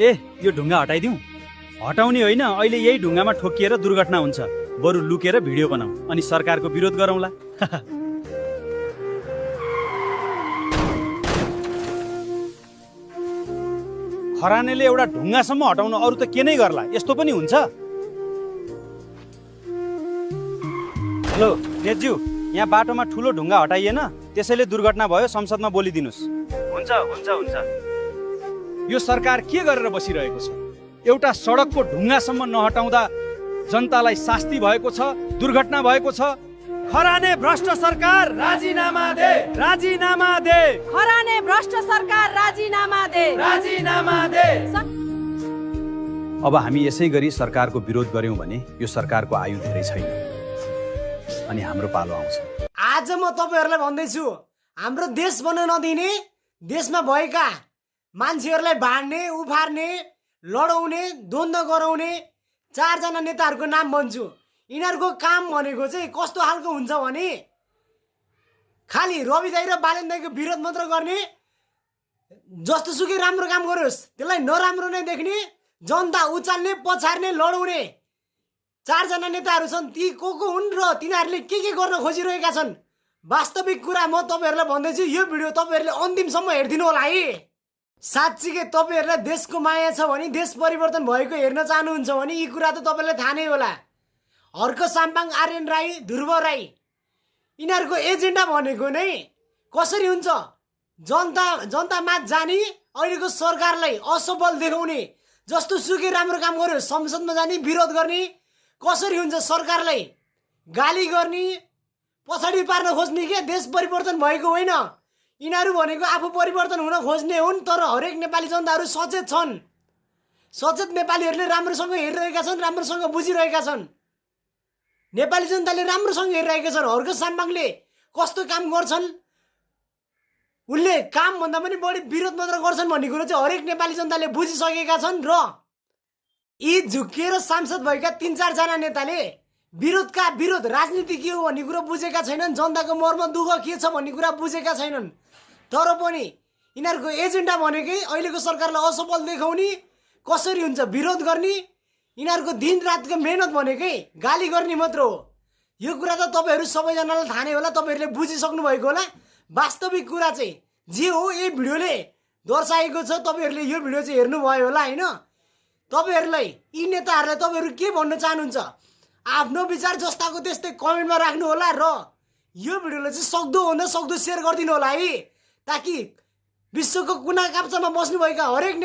ए यो ढुङ्गा हटाइदिउँ? हटाउने होइन, अहिले यही ढुङ्गामा ठोकिएर दुर्घटना हुन्छ। बरु लुकेर भिडियो बनाऊ अनि सरकारको विरोध गरौँला। खरानेले एउटा ढुङ्गासम्म हटाउन अरू त के नै गर्ला, यस्तो पनि हुन्छ? हेलो नेतज्यू, यहाँ बाटोमा ठुलो ढुङ्गा हटाइएन, त्यसैले दुर्घटना भयो, संसदमा बोलिदिनुस्। हुन्छ हुन्छ हुन्छ। यो सरकार के गरेर बसिरहेको छ? एउटा सडकको ढुङ्गासम्म नहटाउँदा जनतालाई शास्ति भएको छ, दुर्घटना भएको छ। खराने भ्रष्ट सरकार राजीनामा दे, राजीनामा दे। खराने भ्रष्ट सरकार राजीनामा दे, राजीनामा दे। अब हामी यसै गरी सरकारको विरोध गर्यौं भने यो सरकारको आयु धेरै छैन अनि हाम्रो पालो आउँछ। आज म तपाईहरुलाई भन्दैछु, हाम्रो देश बन्न नदिने, देशमा भएका मान्छेहरूलाई बाँड्ने, उफार्ने, लडाउने, द्वन्द्व गराउने 4 जना नेताहरूको नाम भन्छु। यिनीहरूको काम भनेको चाहिँ कस्तो खालको हुन्छ भने खाली रवि दाइ र बालेन दाइको विरोध मात्र गर्ने, जस्तो सुकै राम्रो काम गरोस् त्यसलाई नराम्रो नै देख्ने, जनता उचाल्ने, पछार्ने, लडाउने 4 जना नेताहरू छन्। ती को हुन् र तिनीहरूले के गर्न खोजिरहेका छन्? वास्तविक कुरा म तपाईहरुलाई भन्दैछु, यो भिडियो तपाईहरुले अन्तिमसम्म हेर्दिनु होला है। साच्चीकै तपाईहरुलाई देशको माया छ भने, देश परिवर्तन भएको हेर्न चाहनुहुन्छ भने यी कुरा त तपाईलाई थाहा नै होला। हर्क साम्पाङ, आर्यन राई, ध्रुव राई, यिनीहरूको एजेन्डा भनेको नै कसरी हुन्छ? जनतामाझ जाने, अहिलेको सरकारलाई असफल देखाउने, जस्तो सुकै राम्रो काम गर्यो संसदमा जाने, विरोध गर्ने, कसरी हुन्छ सरकारलाई गाली गर्ने, पछाडि पार्न खोज्ने के? देश परिवर्तन भएको होइन। यिनीहरू भनेको आफू परिवर्तन हुन खोज्ने हुन्, तर हरेक नेपाली जनताहरू सचेत छन्। सचेत नेपालीहरूले राम्रोसँग हेरिरहेका छन्, राम्रोसँग बुझिरहेका छन्। नेपाली जनताले राम्रोसँग हेरिरहेका छन्। हर्क साम्पाङले कस्तो काम गर्छन्, उनले काम भन्दा पनि बढी विरोध मात्र गर्छन् भन्ने कुरो चाहिँ हरेक नेपाली जनताले बुझिसकेका छन्। र यी झुक्किएर सांसद भएका 3-4 जना नेताले विरोधका विरोध राजनीति के हो भन्ने कुरा बुझेका छैनन्, जनताको मर्म दुःख के छ भन्ने कुरा बुझेका छैनन्। तर पनि यिनीहरूको एजेन्डा भनेकै अहिलेको सरकारलाई असफल देखाउने, कसरी हुन्छ विरोध गर्ने। यिनीहरूको दिन रातको मेहनत भनेकै गाली गर्ने मात्र हो। यो कुरा त तपाईहरु सबैजनालाई थाहा नै होला, तपाईहरुले बुझिसक्नु भएको होला। वास्तविक कुरा चाहिँ जे हो यही भिडियोले दर्शाएको छ। तपाईहरुले यो भिडियो चाहिँ हेर्नु भयो होला हैन? तपाईहरुलाई यी नेताहरुलाई तपाईहरु के भन्न चाहनुहुन्छ? आफ्नो विचार जस्ताको त्यस्तै कमेन्टमा राख्नु होला र यो भिडियोलाई चाहिँ सक्दो भन्दा सक्दो शेयर गरिदिनु होला है, ताकि विश्वको कुना काप्चामा बस्नुभएका हरेक